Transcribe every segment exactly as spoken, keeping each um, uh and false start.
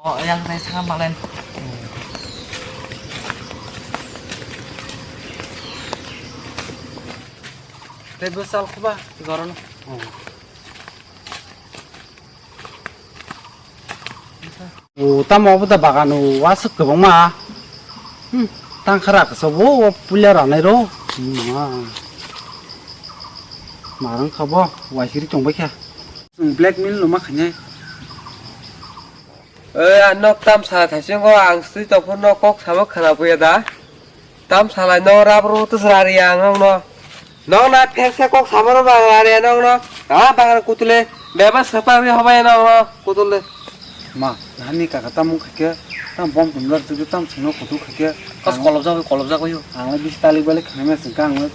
O, yang tei sakha malen. Tei bwsal khuba gorono. O, tamo obo da bagan o, aswk kwbangma. Hmm, tang khara kasa bo, o puila ranai ro. Hmm, ma. Marang kha bo, waisiri tong bai kha. Chwng blackmail no ma khainai. Eh, nok tam sa thaisingo ang sui tong phano kok samo khana buya da. Tam salai no rubber bo tusra ri ang nokno. Nokna pheksa kok samano bang rari nokno. Ah, bang kutule. Beba sepa ri hobai nokno kutule. Ma, nani kaka tam mung khaike, tam bom tumlar tuju tam sino kutu khaike. Kos kolobjak bai, kolobjak bai o. Ang le bis talik balik khanai ma singka ang le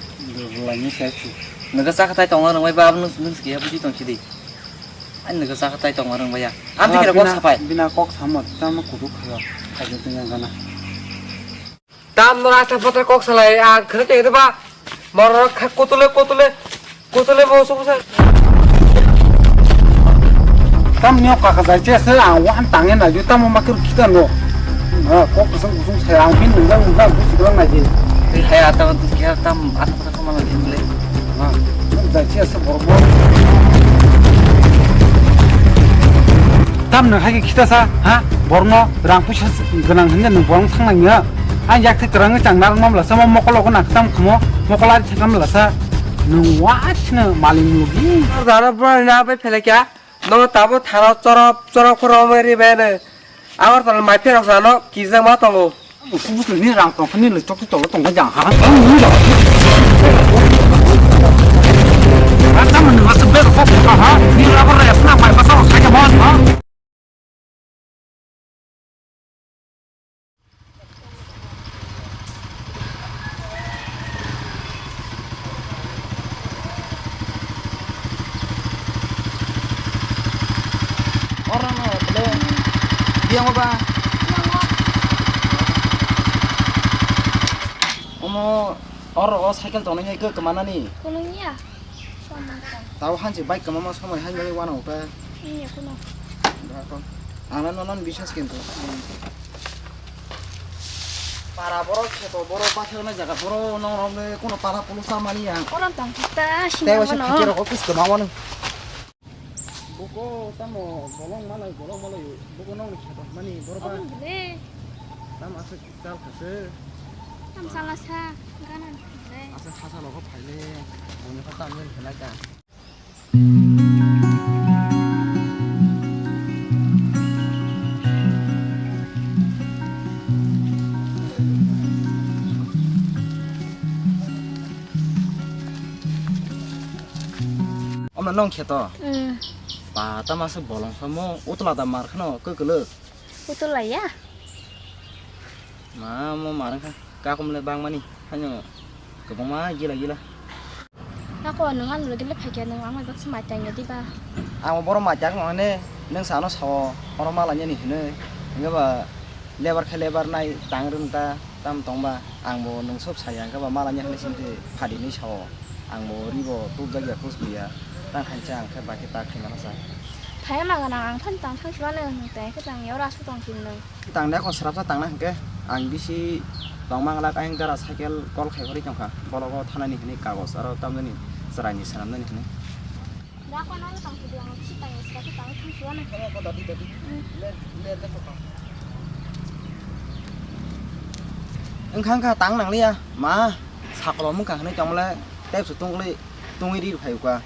laini se chu. Nokha chakha tai tongma rwngbai ba, abno nung sike buji tong chidi. Ani nokha chakha tai tongma rwngbai ya. Am Ah, bikira kok bina, sapai. Bina kok samo tam kutu khayo. Khajo tingga gana. Tam no rasta patra kok salai, ang khre te ba. Mor kha kutule, kutule, kutule bo su sa. Tam nyo kaka jai che se ang wan tange na ju tam ma kir kita no. Ha, kok kusung kusung sai ang bin nang nang bu sikra na je. Hai ata tu kya tam ata patra kama la din le. Ha, jai che se bor bor. Tam nang hai kita sa, ha? Borno rang puisa gwnang hinga nang borong thang nang ya. Ang yak thai kwrwngwi chang narwk mamla sa, mo mokol ogo nang ktam khumo, mokol ari thai kamla sa. Nwng wa sino maling mugi. Dara bro na bai phele kya? No tabo tharo chorop chorop khoro meri bene. Agartala mai pherok sano kijang ma tongo. Busu busu ni rang tong khani le chok chok tong jang ha. Rata man nang asuk be ko ha. Ni rubber re sna mai basa sai ka bos ha. Oro no, bele. Biang ba? Omo, oro o cycle tongnai hai khe kwmanani? Kunung ya. Tao hansi bike kwmama somoi hai nai wano ta. Iya kuno. Ang no non biswas kintu. Para borok kheto borok bathaknai jaga borok nong rok le kuno para polo samani ya. Oro tong ta sini. Tei waisa mano. Phikir rok office kwma wano. Buko tamo bolong malai bolong malai buko nong kheto mani borok ba. Obo bole. Tam aswk dal khase. Tam sala sa gana bole. Aswk hasa logo phaile. Boni kha tam yen khelai ta. Omna nong kheto? Mm. Ba, tama se bolong samo, utla da mar khano, kwkwlwk. Utla ya? Ma, mo mar wngkha, kakom le bangmani, haino kwbangma gila gila. Ako nwng ano logile phaikhe nwng ang bai baksa mai tangya diba? Ang bo borok mai tak nang ne, nwng sano sao, oro malainani hinwi, hwnkhe ba lebar khe lebar nai tang rwng ta. Tam tongba, ang bo nwng sob saya, hwnkhe ba malanya hinwi sini phadi hinwi sao. Ang bo ri bo tubjak ya, kus ya. Tang khansa ang khe ba khe ta khaimano sa. Phai ma gana ang phan tang thang sibano hwnkhe tang ya ora su tong sin nwng. Tang de kon srapsa tang na hwnkhe ang bisi tong mang lak ayang dara cycle call khai hori tong kha. Bologo thanani hinwi kagos aro tamjani chwraini swnamnani hinwi. Da ko nang tang sidi ang si tang sida ki tang thang suwa na. Kaya ko dadi dadi. Hmm. Le le le ko. Wngkha wngkha tang nang liya ma sakolo mungkha hinwi tongmole tei su tungli tungwi ri phai uka.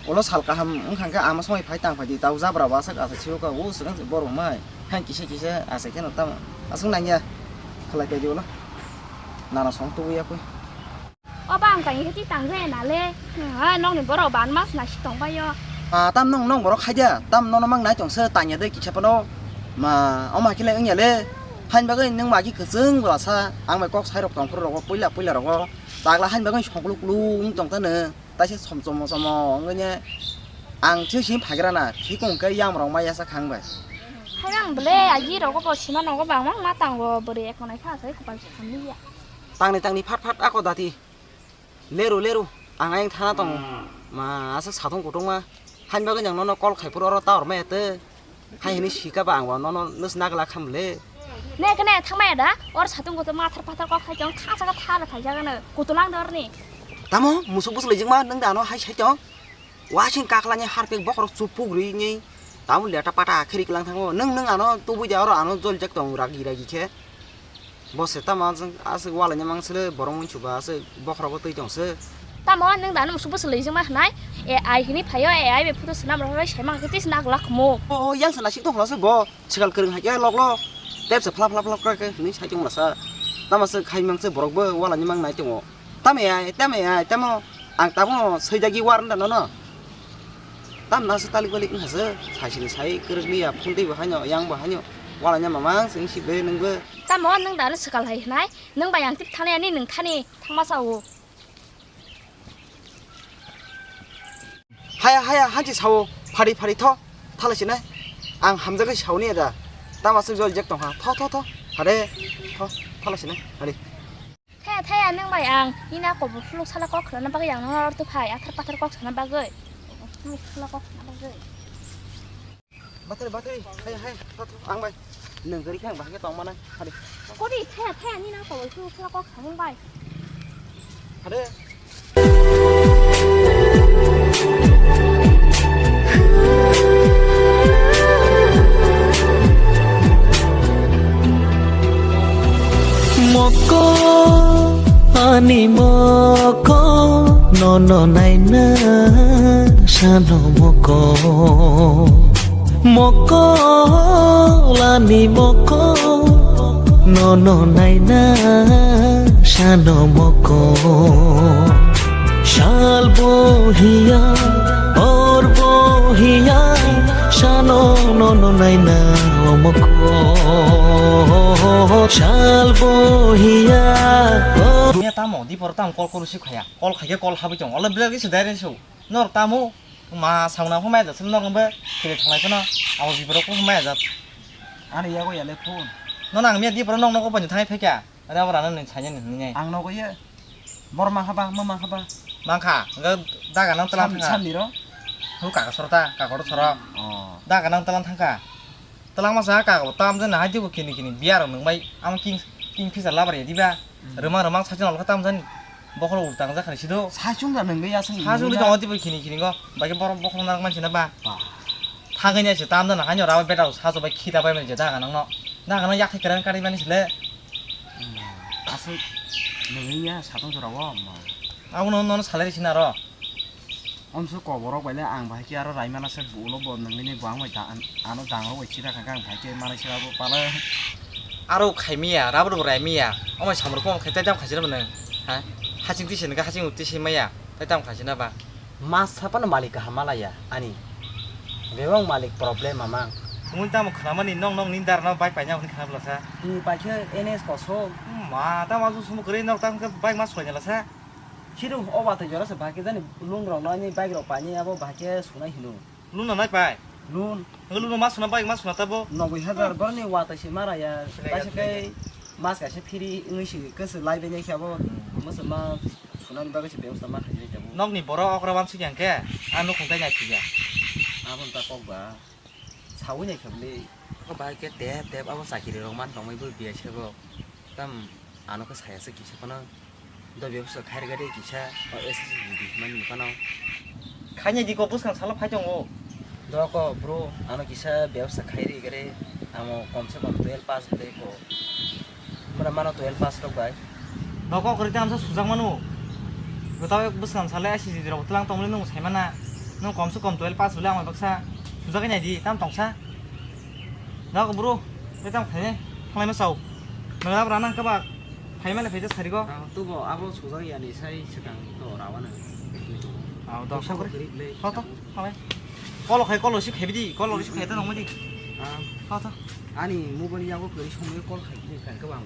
Ulo sal kaham wngkha khe ama somoi phai tang phai di tau jabra bo aswk aswk si uka u swkang borok mai. Hain kisa kisa aswk kheno tamo aswk nang ya khlai pai di ulo. Nana song tubu ya koi. O ba ang tang khe tang je na le. Ha nokni borok ban mas na si tong bai yo. Ah, tam nong nong borok khai dia. Tam nono mang nai tong se tang ya de kisa pano. Ma, o ma kile wng ya le. Hain bagwi nung ma ki kwchwng bwla sa. Ang bai kok sai rok tong phuru rogo puila puila rogo. Chagla hain bagwi songklu klu wng tong ta nw. Taisa som chomo chomo wng ne. Ang se sim phagra na. Thikung khe yam rok ma ya sa khang bai. Hai ang bele aji rogo bo sima nogo bang mang ma tango bwrwi ek manai kha sai kupal se khamli ya. Tangni tangni phat phat ako dati. Leru leru ang ayang thana tong. Ma aswk satung kutung ma. Hain bagwi nang nono call khai phuru oro tower ma ete. Hai hini sika ba ang bo nono nus nagla khamle. Ne kene thangmaya da? Or satung kotor mathar pathar kok khai tong tha saka tha la thai jaga na. Kutulang dor ni. Tamo musuk bus lejing ma nang da no hai sai tong. Wasing kakla ni harpik bokhorok chupuk ri ni. Tamo leta pata khiri klang thango. Nang nang ano tubui ja oro ano jol jak tong ragi ragi khe. Bo se tamo aswk, aswk wala ni mang sele borok mui chuba aswk bokhorogo twi tong se. Tamo nwng da nwng subo swlai jwng ma hwnai? A I hini phaio, A I bai photo swnam rok roi sai mang khe tei se nagla khumo. O, o, yang se nasik tong khna se bo, swkal kwrwng hai khe lok lok. Tep se phlap phlap phlap khe hwnwi sai tong masa. Tamo se khai mang se borok bo wala ni mang nai tongo. Tamo A I, tamo A I, tamo ang tabukno swijagwi warwng da nono. Tam nang se talik balik wngkha se, sai sini sai kwrwk liya, phone twi bo haino, yang bo haino, wala nya mamang sing si be nang be. Tamo nang da no swkal hai hnai, nang bai ang tip thani ani nang thani thangma sao. Haya, haya, hanchi sao, phari, phari tho, thala sini. Ang hamjagwi sao ni da, tama se jol jek tong ha, tho, tho, tho, hare, tho, thala sini, hare. Thaya, thaya, nwng bai ang nini a kobor phuluk sala kok khlana bagwi ang nono ortho phai, athar pathar kok sana bagwi. Kobor phuluk sala kok sana bagwi. Battery, battery, hai, hai, tho, tho, ang bai. Nwng gari khe ang bahai khe tong mana, hari. Kori, thaya, thaya, nini a kobor phuluk sala kok sana bai. Hari. Moko, ani moko, nono naina sano moko. Moko, ani moko, nono naina sano moko. Sal bohiya, hor bohiya, sano nono naina omoko. Sal bohiya, hor. Miya tamo, di por tamo call koru si khaya. Call khaya, call habi tong. Ola bilagi se direct so. Nor tamo, ma sauna ho maya jat, nor be, kiri thanglai kono, abo bibro ko maya jat. Ani yago yale phone. No nang miya di por nong nogo panju thai phekya. Ada orang nang saya ni ni. Ang nogo ye. Bor ma haba, ma ma haba. Mangkha, enggak daga nang telang Sam, thangka. Sam diro. Hu kaka sorota, kaka oro soro. Oh. Daga nang telang thangka. Telang masa kaka tam jan hai dibo kini kini biar nang bai. Am king, king pisa labar ya diba. Hmm. Remang remang sachi nol kha tam jan. Bokol ul tang jakha sido. Sa chung da nang bai asang. Sa chung ni tong dibo kini kini go. Bai bor bokol nang man sina ba. Ba. Thangani se tam jan hai no rawa beta sa so bai khita bai man je daga nang no. Daga nang yak kran kari mani sile. Aswk nungya satong jora o ma. Abono nono salai risi naro. Omso koborok baile ang bahai khe aro raimana se bulo bo nungni bo ang bai da-, ano dangrok bai sida kha ang bahai khe manai se abo pala. Aro khaimiya, rabo rok raimiya. Omai samrok kom khai tai tam khaisina bwnang. Ha? Haching tisi nungkha haching utti se maya. Tai tam khaisina ba. Mas sapano malik kaham malaya ani. Bebak malik problem amang. Mui tamo khnamani nong nong ni darno bike paina hwnwi khna bwlasa. Ni paikhe N S koso. Ma tamo asuk sumu kwrwi nok tamo khe bike mas sulaina lasa. Khiru o watwi jora se bahai khe jani lung rok no ani bike rok paini abo bahai khe sunai hino. Lun no nai pai. Lun. Nang lun no mas suna bike mas suna tabo. Nogwi hajar borni watwi se mara ya. Sulaigya, taisa sulaigya. Khe mas kaisa free wngwi se kwswk lai bai nai khe abo. Hmm. Mwswk ma sunani bagwi se bebostha ma khaijak tabo. Nokni borok okra wansuk yang khe, a nukhung tai nai phikya. Aboni ta kok ba. Sawi nai khe bwle. O bahai khe tep tep abo chakiri rok man tongmai bo biya sebo. Tam ano khe saya se kisa phano. Do bebsa khairga de kisa o S S G D mani phano. Khaina di ko bwskang salo phai tongo. Do ko bro ano kisa bebsa khairi gare amo kom se kom twelve pass de ko. Mura mano twelve pass rok bai. Noko kwrwi tei amsa sujak manu. Gotao bwskang salai S C D rok tlang tongmani nung saimana. Nung komse kom twelve pass bwle amai baksa sujagwi naidi tam tongsa. Noko bro, tei tam khaine thanglai ma sao. Nang rab rana kaba phaimale phaida sarigo. Ang tubo abo sujak yani sai swkang to rawana. Ang to Kisa sakri. Kwrwi bwle. To to, thanglai. Kolo khai kolo si khaibidi, kolo si khai ta tongmadi. Ang To to. Ani mobile yago kwrwi somoi call khai khai kaba ang.